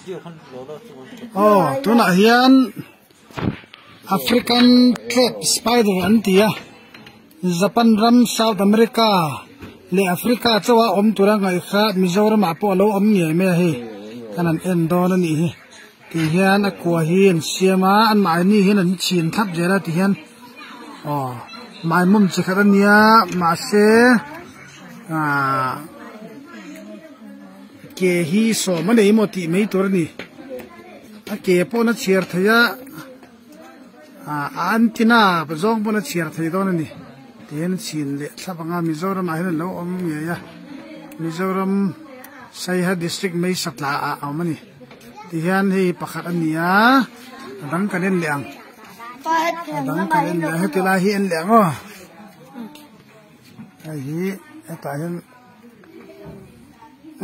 Aw tunah hian African trap spider an ti a Japan ram South America leh Africa chaw a awm tura ngaih kha Mizoram ah pawh alo awm ngei mai a hei kan han en dawn a nih hi ti hian a kua hi an siam a an mahni hian an chhin thlap zel a ti hian aw maimawm chi khat a nia mahse ahh. Ke hi sawm a nei maw tih mai tur a ni. A ke paw'n a chhiar thei a, ah a antina zawng paw'n a chhiar thei dawn a ni. Tihian a chhin leh thlap ang a, Mizoram ah hian an lo awm ngei a, Mizoram Saiha District Meisatla ah a awm a ni. Tihian hei pakhat a ni a, a dang kan en leh ang, a dang kan en leh ang heti lai hi en leh ang aw. Hei hi hetah hian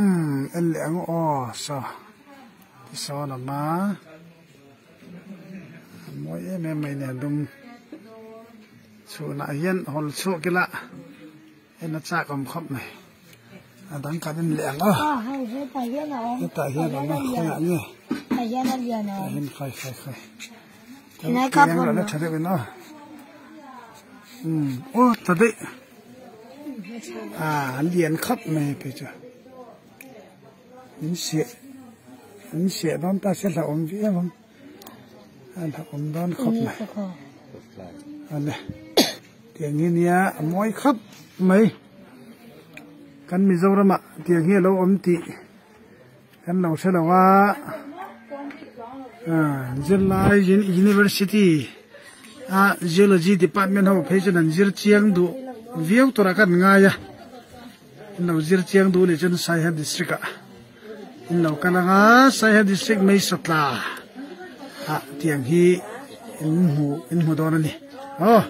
umm en leh ang aw saw tisawn a awm a a mawi em em mai a ni a dum chhunah hian hawl chhuak ila en a chak awm khawp mai a dang kan en leh ang aw hetah hian a awm a khawiah nge tah hian khai khai khai. Tha deuh in aw aw ta daih ah an lian khawp mai phei chu an siah an siah dawn ta se hlauhawm viau ang a hlauhawm dawn khawp mai ale tiang hi nia a mawi khawp mai kan Mizoram ah tiang hi a lo awm tih. Kan lo hre lo a, zirlai university a geology department ho phei chuan an zir chiang duh viau turah khan an ngai a, an lo zir chiang duh leh chuan Saiha district ah an lo kal ang a, Saiha district Meisatla ah tiang hi in hmu in hmu dawn a ni aw.